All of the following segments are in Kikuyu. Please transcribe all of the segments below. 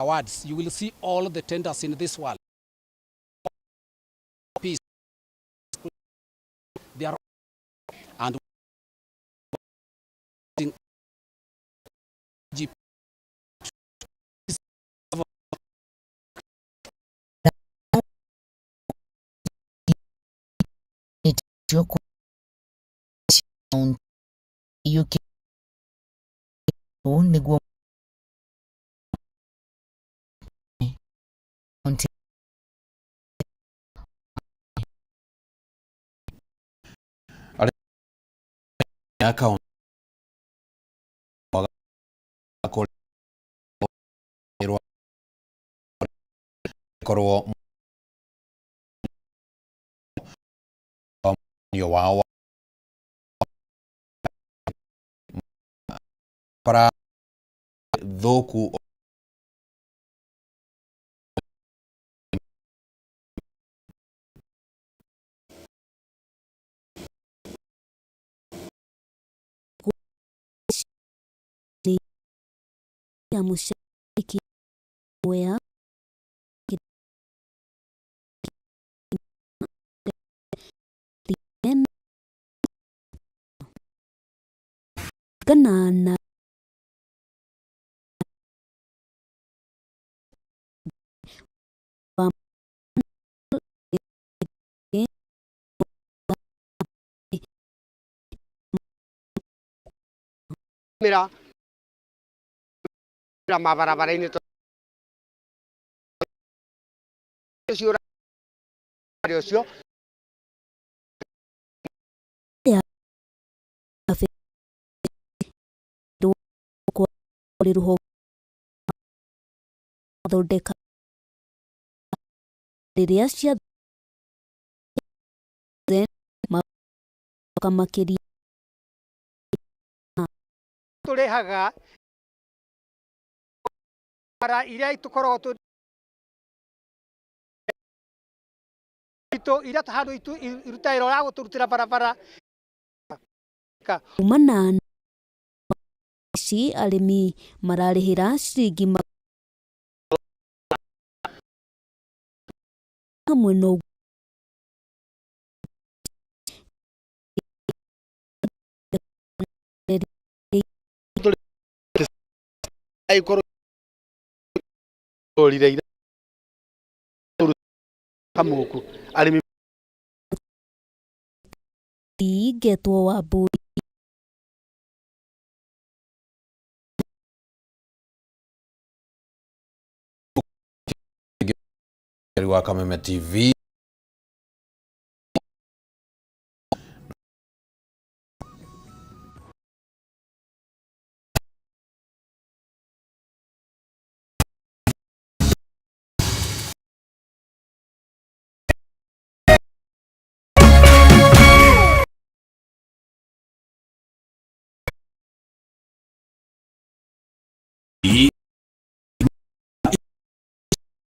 Awards, you will see all the tenders in this world. Peace. They are and Nĩguo Korwo wao bara thũku. Ya Mwea kana na mĩra mabarabara-inĩ ũcio ũcio. Thondeka rĩrĩa cia makĩria. Tũrĩhaga bara iria tũkoragwo itũ iria handũ iruta wĩra wa gũtũrutĩra barabara. Kumana ici arĩmi mararĩhĩra ciringi hamwe na Kamuku arĩmi. Ngetwo Wambui. Wa Kameme TV.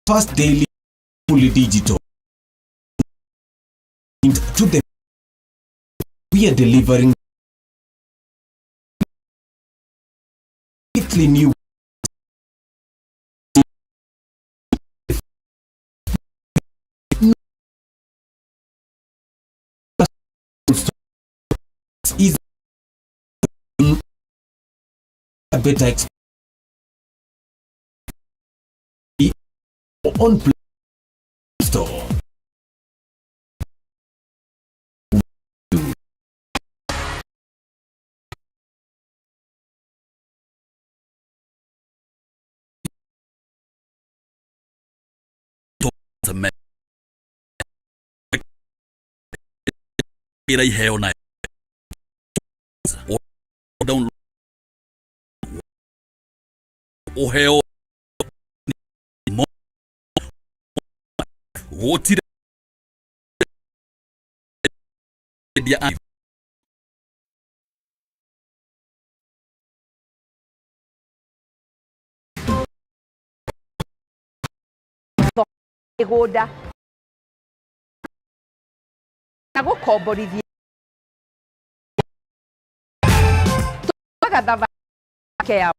First daily fully digital to the we are delivering completely new is a better on Play Store. Iheo na download uheo gutire dia. Mĩgũnda na gũkomborithia tũgatha ya.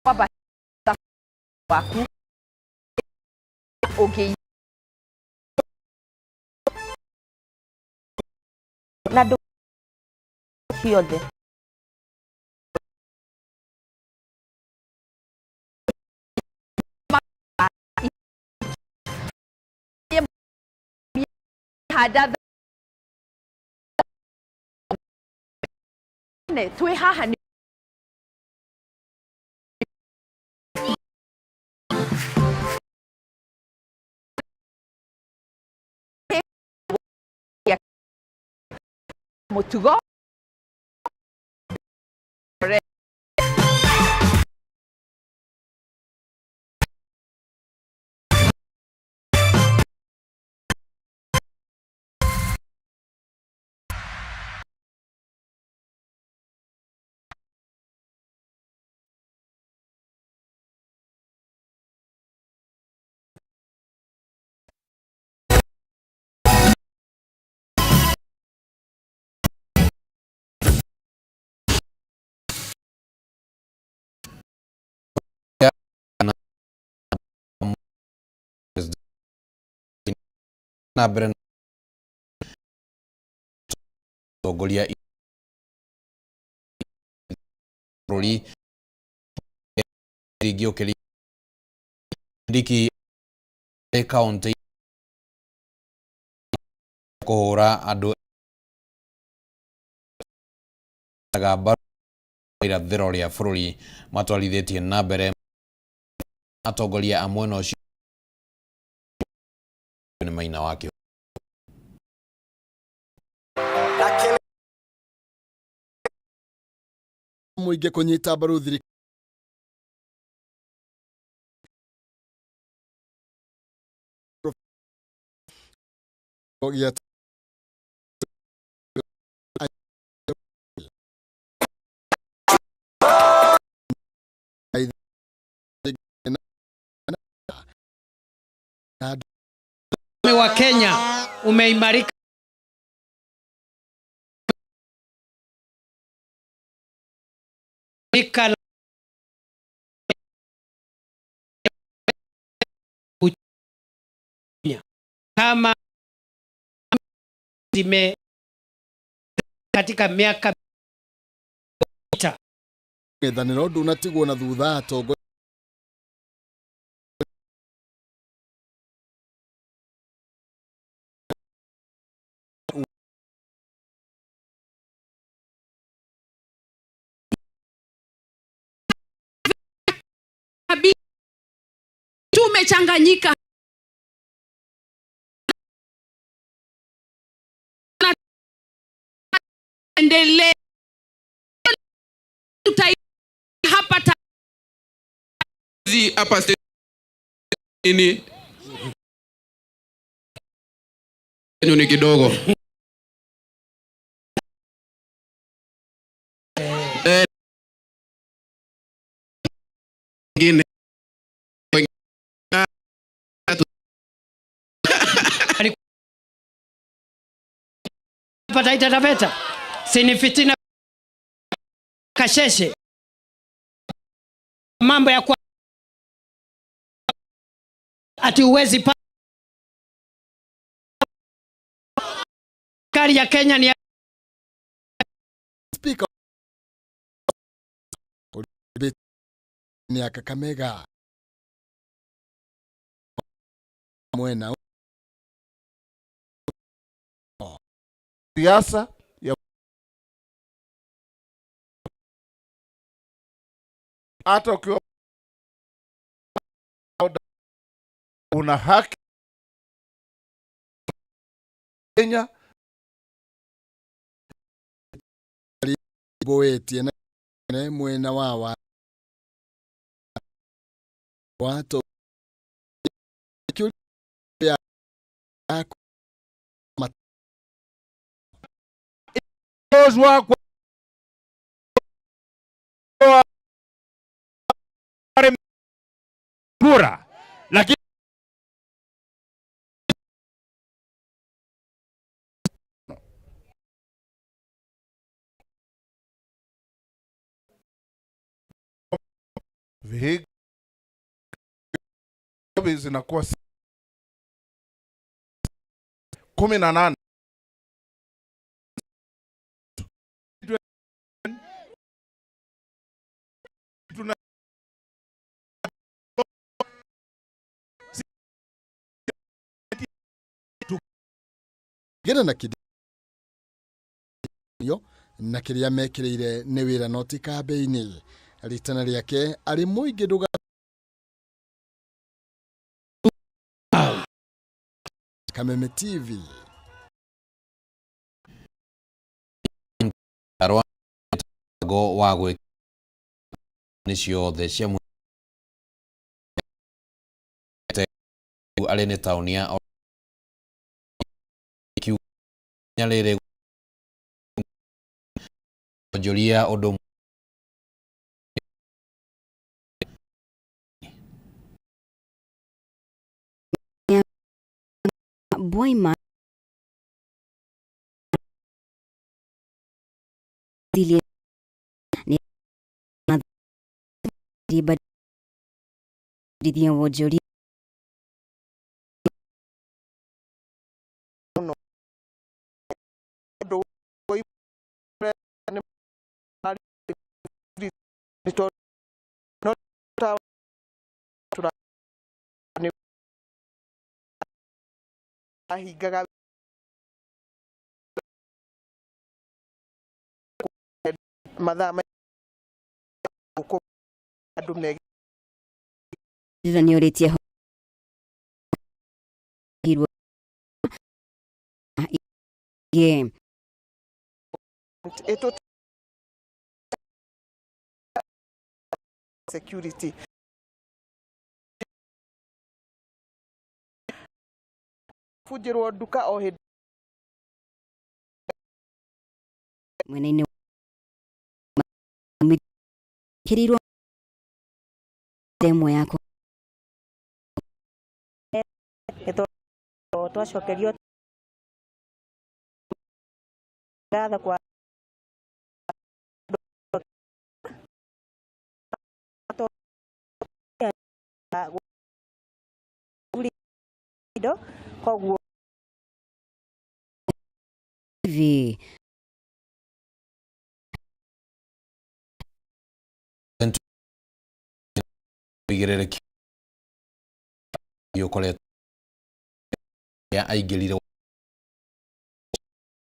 Kwamba waku ũngĩ na ndũ ciothe. Handa twĩ haha nĩ mũtugo. Na mbere na tongoria bũrũri ringĩũkĩria ndiki kaunti kũhũra andũ mbaru irathĩro rĩa bũrũri matwarithĩtie na mbere atongoria a mwena ũcio nĩ Maina wa Mũingĩ kũnyita mbaru thirikari. Wa Kenya umeimarika kama zime katika miaka Ng'ethanĩro ndũnatigwo na thutha atongoria. Tumechanganyika endelee hapa hapa nini ni kidogo ngine Taita Taveta sini fitina kasheshe mambo ya kwa ati uwezi pa serikali ya Kenya ni Speaker ya Kakamega mwena siasa ya hata ukiwa una haki Kenya boetie na mwena wa wato ya kwa kura lakini Vihiga zinakuwa 18. Tuna Gĩra na kĩndio na kĩrĩa mekĩrĩire nĩ wĩra no ti kambĩini. Ritana rĩake arĩ mũingĩ ndũga Kameme TV. Rwa wa gwĩ nĩ ciothe cia arĩ nĩ taũni ya rĩrĩ onjoria ũndũ Boima Dilie ni ribadithia wonjoria ahingaga mathaa andũ me nĩ ũrĩtie hirwo security bunjĩrwo nduka o hĩndĩ mwena-inĩ kĩrĩirwo ndemwa yako twacokerio ngatho kwa koguo TV wĩigĩrĩrĩki ũkoretwo aingĩrire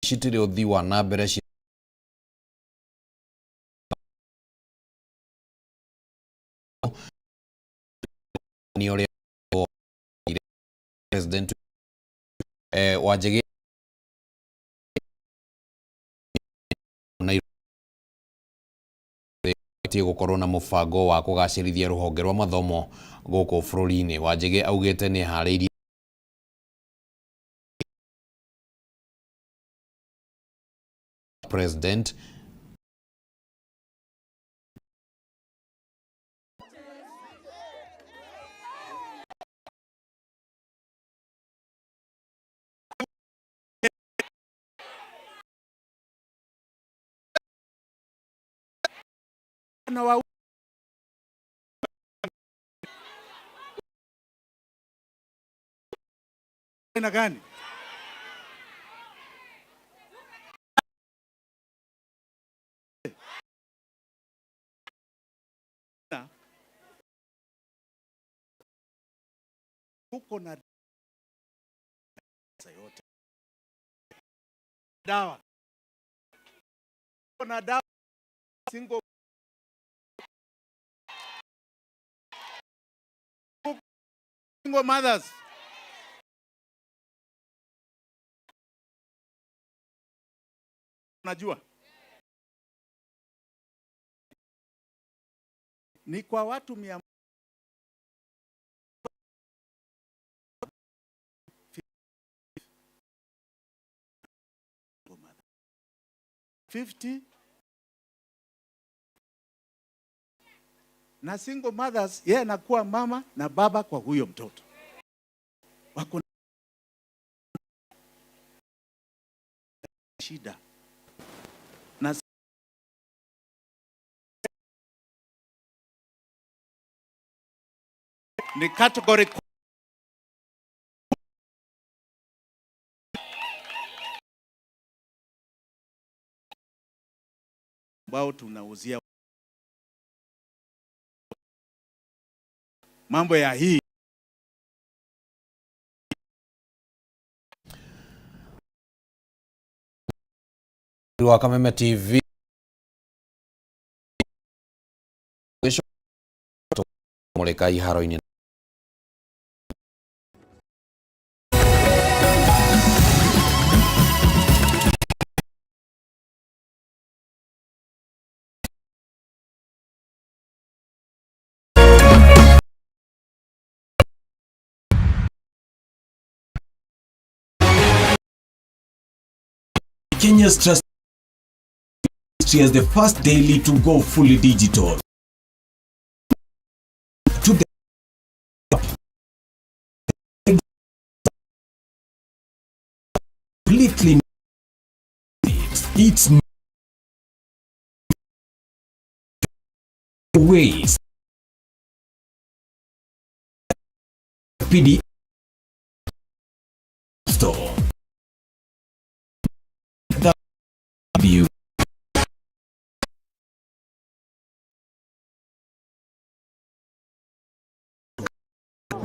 citirĩ ũthii wa na mbere nĩ ũrĩa president Wanjigi batiĩ gũkorwo na mũbango wa kũgacĩrithia rũhonge rwa mathomo gũkũ bũrũri-inĩ. Wanjigi augĩte nĩ harĩirie president na wa aina gani? Tuko na yote dawa, na dawa single single mothers. Najua ni kwa watu 100 50 na single mothers, yeye anakuwa mama na baba kwa huyo mtoto wako shida na Ni category ambao tunauzia mambo ya hii wa Kameme TV mulika iharo-inĩ. Kenya's trust as the first daily to go fully digital. To the completely it's ways PD store W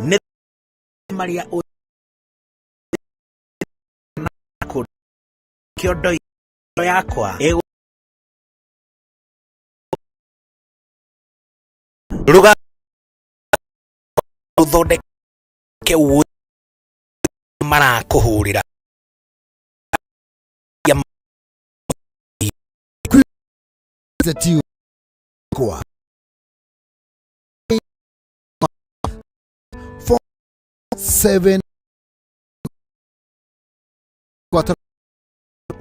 nĩ marĩa kĩondo yakwa ruga ũthondeke marakũhũrĩra. Kwa 4 7 4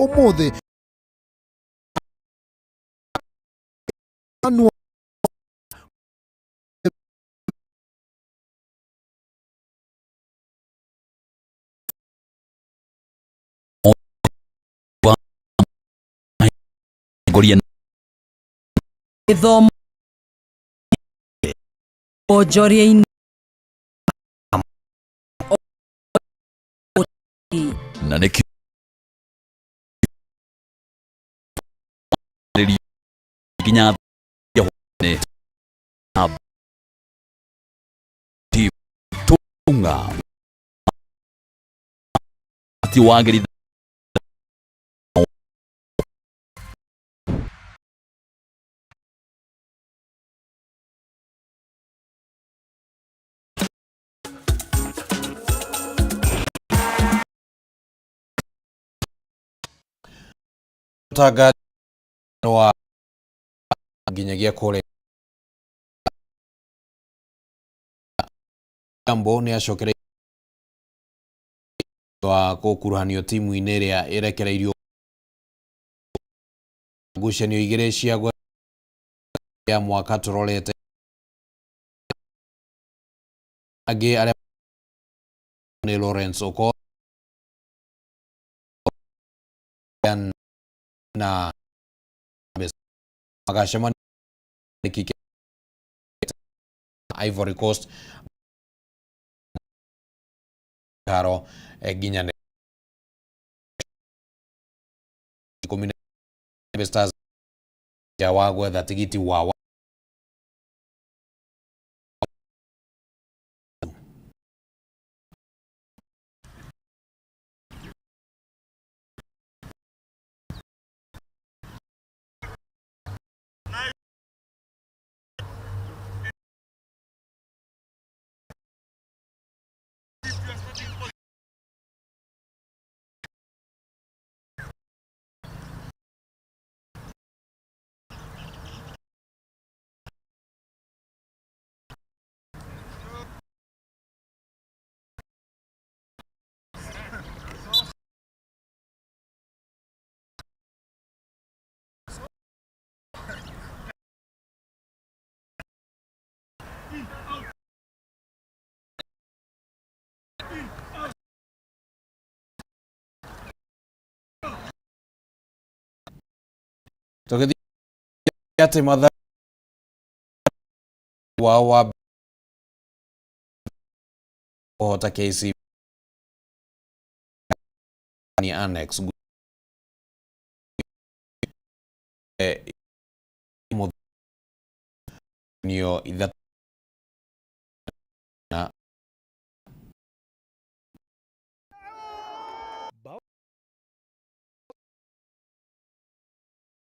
ũmũthĩ Gĩthomo wonjoria-inĩ. Na nĩkĩo nginya tunga ti wagĩrithia. Tangazo wa nginyagia kũrĩa Jambo nĩ acokereirio wa gũkuruhanio timu-inĩ ĩrĩa ĩrekereirio ngucanio igĩrĩ cia ya mwaka tũrorete angĩ arĩa nĩ Lawrence Okoro na magacemania Ivory Coast karo nginya 10 Stars wa gwetha tigiti wa tũgĩthiĩ atĩ mathaa wao wa Kũhota KCB ni Annex nio ithatũ na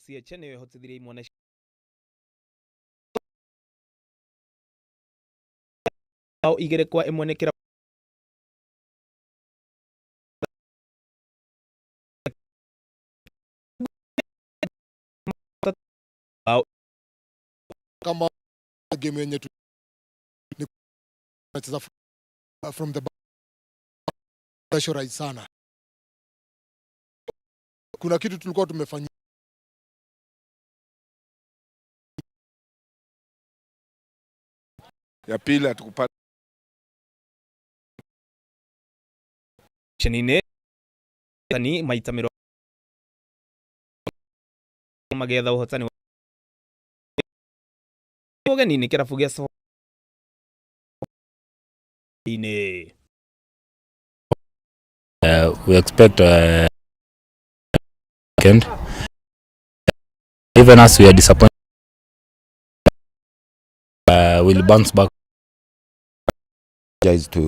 CHN nĩyo ĩhotithirie imwana bao 2-1 nĩ kĩrabu bao kama game yenye tu ni nacheza from the back sana. Kuna kitu tulikuwa tumefanya ya pili hatukupata chenine ni maita mĩrongo magetha ũhotani ũgeni-inĩ kĩrabu gĩa inĩ We expect weekend. Even as we are disappointed, we'll bounce back. Apologize to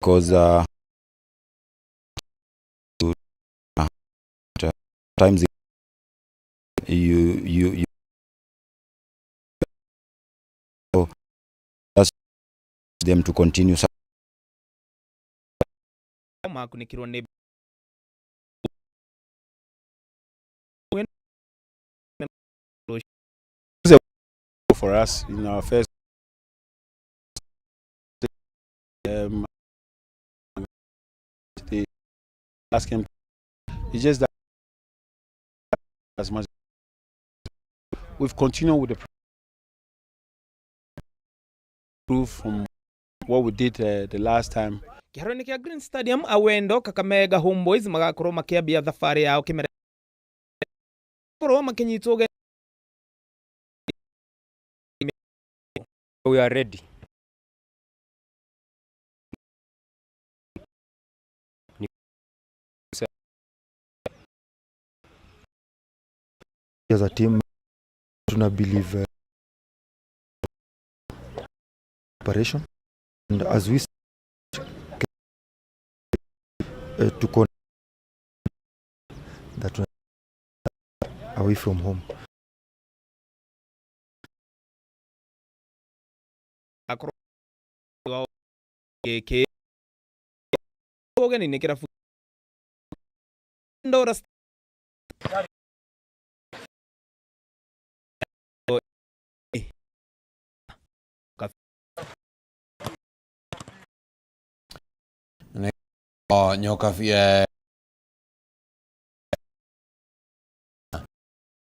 because times you so that's them to continue. Makunĩkĩrwo nĩ for us in our first the last game. It's just that as much we've continued with the proof from what we did the last time. Kĩharo-inĩ kĩa Green Stadium Awendo Kakamega Homeboys magakorwo makĩambia thabarĩ yao kĩmera korwo makĩnyitwo ũgeni. We are ready. As a team tuna believe operation and as we tuko that away from home. Gĩkĩ ũgeni nĩ kĩrabu Ndora Nyoka